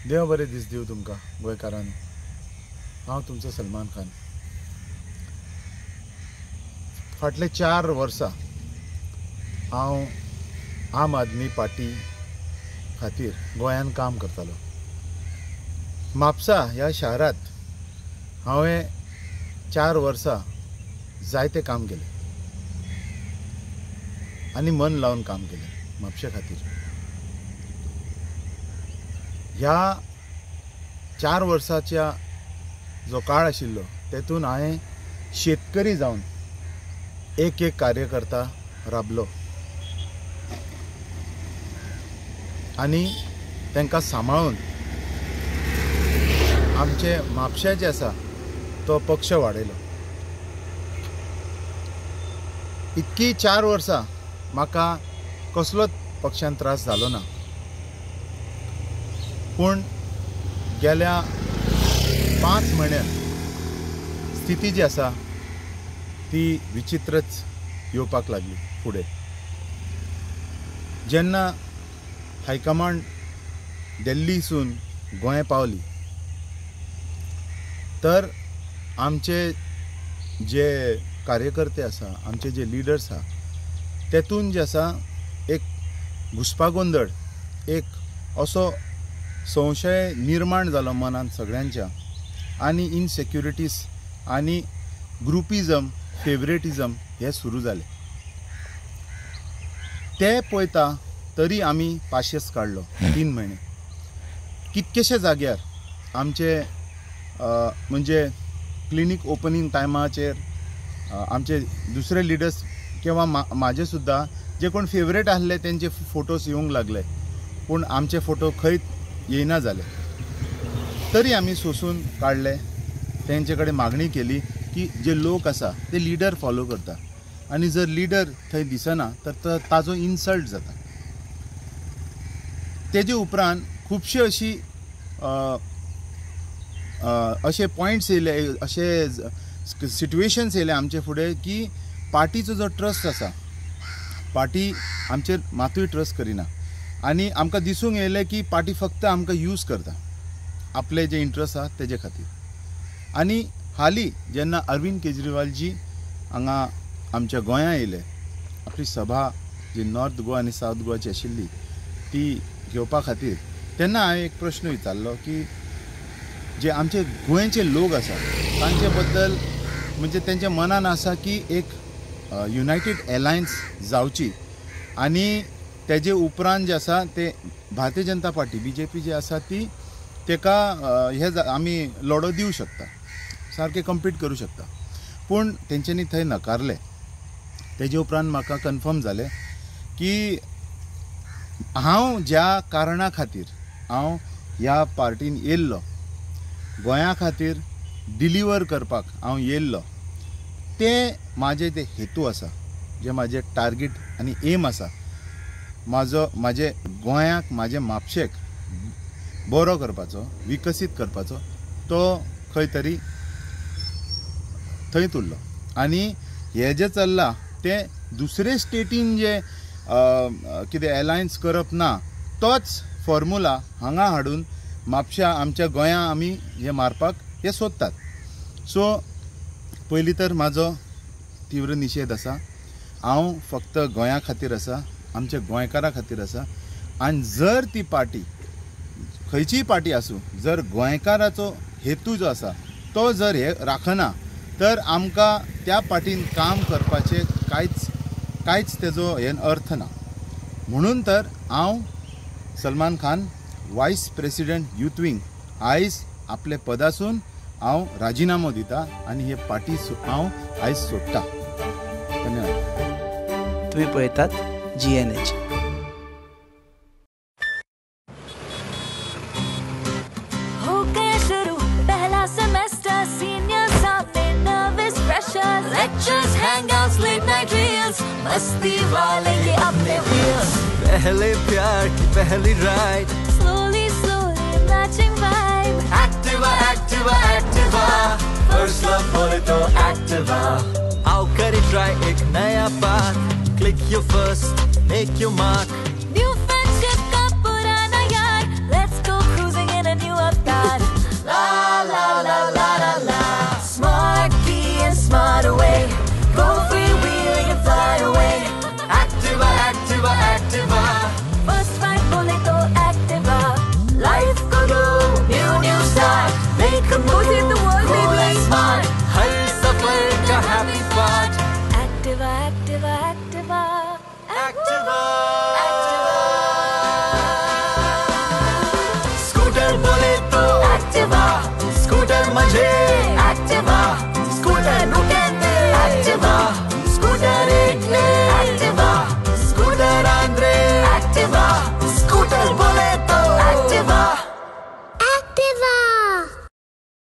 देव बरें दीस दिवं तुमकां गोंयकारांनी. हांव तुमचो सलमान खान. फाटले 4 वर्सां हांव आम आदमी पार्टी खातीर गोंयांत काम करतालो. म्हापसा ह्या शारांत हांवें 4 वर्सां जायते काम केलें आनी मन लावन काम केलें म्हापशे खातीर. ह्या 4 वर्साच्या जो काळ आशिल्लो तेतून हांवें शेतकरी जावन एक एक कार्यकर्ता राबलो आनी तांकां सांबाळून आमचे म्हापशे जे आसा तो पक्ष वाडयलो. इतकी 4 वर्सां म्हाका कसलोच पक्षान त्रास जालो ना, पूण गेल्या 5 म्हयन्यांत स्थिती जी आसा ती विचित्रच येवपाक लागली. फुडें जेन्ना हायकमांड दिल्लीसून गोंय पावली तर आमचे जे कार्यकर्ते आसा, आमचे जे लिडर्स आसा तेतून जे आसा एक घुस्पागोंदळ, एक असो संशय निर्माण जालो मनांत सगळ्यांच्या, आनी इनसेक्युरिटीज आनी ग्रुपिजम, फेवरेटिजम हे सुरू जाले. ते पळयता तरी आमी पाशेस काडलो 3 म्हयने. कितकेशे जाग्यार आमचे म्हणजे क्लिनीक ओपनिंग टायमाचेर आमचे दुसरे लिडर्स किंवा म्हाजे सुद्दां जे कोण फेवरेट आसले तेंचे फोटोज येवंक लागले, पूण आमचे फोटो खंयच येयना जाले. तरी आमी सोसून काडले, तेंचे कडेन मागणी केली की जे लोक आसा ते लिडर फॉलो करता आनी जर लिडर थंय दिसना तर ताजो इन्सल्ट जाता. तेजे उपरांत खुबशे अशी अशे पॉयंट्स येयले, अशे सिट्युएशन्स येयले आमचे फुडें की पार्टीचो जो ट्रस्ट आसा, पार्टी आमचेर मातूय ट्रस्ट करिना आनी आमकां दिसूंक येयलें की पार्टी फक्त आमकां यूज करता आपले जे इंट्रस्ट आसा तेजे खातीर. आनी हालीं जेन्ना अरविंद केजरीवालजी हांगा आमच्या गोंयां येयले, आपली सभा जी नॉर्थ गोवा आनी सावथ गोवाची आशिल्ली ती घेवपा खातीर, तेन्ना हांवें एक प्रश्न विचारलो की जे आमचे गोंयचे लोक आसा तांचे बद्दल म्हणजे तेंच्या मनान आसा की एक युनायटेड एलायन्स जावची आनी तेजे उपरांत जे आसा ते भारतीय जनता पार्टी BJP जी आसा ती तेका हे आमी लढो दिवं शकता, सारकें कम्पीट करूं शकता. पूण तेंच्यांनी थंय नकारलें. तेजे उपरांत म्हाका कन्फर्म जालें की हांव ज्या कारणा खातीर हांव ह्या पार्टीन येयल्लो, गोंया खातीर डिलिव्हर करपाक हांव येयल्लो, ते म्हाजे ते हेतू आसा, जे म्हाजे टार्गेट आनी एम आसा, म्हाजो म्हाजे गोंयाक म्हाजे म्हापशेक बरो करपाचो, विकसीत करपाचो, तो खंय तरी थंयच उरलो. आनी हें जें चल्लां तें दुसरे स्टेटीन जे कितें एलायन्स करप ना तोच फॉर्मुला हांगा हाडून म्हापशा आमच्या गोंया आमी हे मारपाक हे सोदतात. सो पयलीं तर म्हाजो तीव्र निशेध आसा. हांव फक्त गोंया खातीर आसा, आमच्या गोंयकारां खातीर आसा. आनी जर ती पार्टी खंयचीय पार्टी आसूं, जर गोंयकाराचो हेतू जो आसा तो जर हे राखना तर आमकां त्या पार्टीन काम करपाचें कांयच कांयच तेजो हे अर्थ ना. म्हणून तर हांव Salman Khan, vice president youth wing, आयज आपले पदासून हांव राजिनामो दिता आनी हे पार्टी हांव आयज सोडटा. धन्यवाद. तुमी पळयतात GNH. हो गया शुरू पहला सेमेस्टर, सीनियर सामने nervous pressure, lectures, hangouts, late night reels, मस्ती वाले ये अपने व्हील्स. पहले प्यार की पहली ride, slowly slowly matching vibe. Activa Activa Activa, first love बोले तो एक्टिवा. आओ करे ट्राई एक नया path, click your first, make your mark. New friendship का पुराना यार, let's go cruising in a Activa Activa Activa Activa scooter बोले तो एक्टिवा, स्कूटर मजे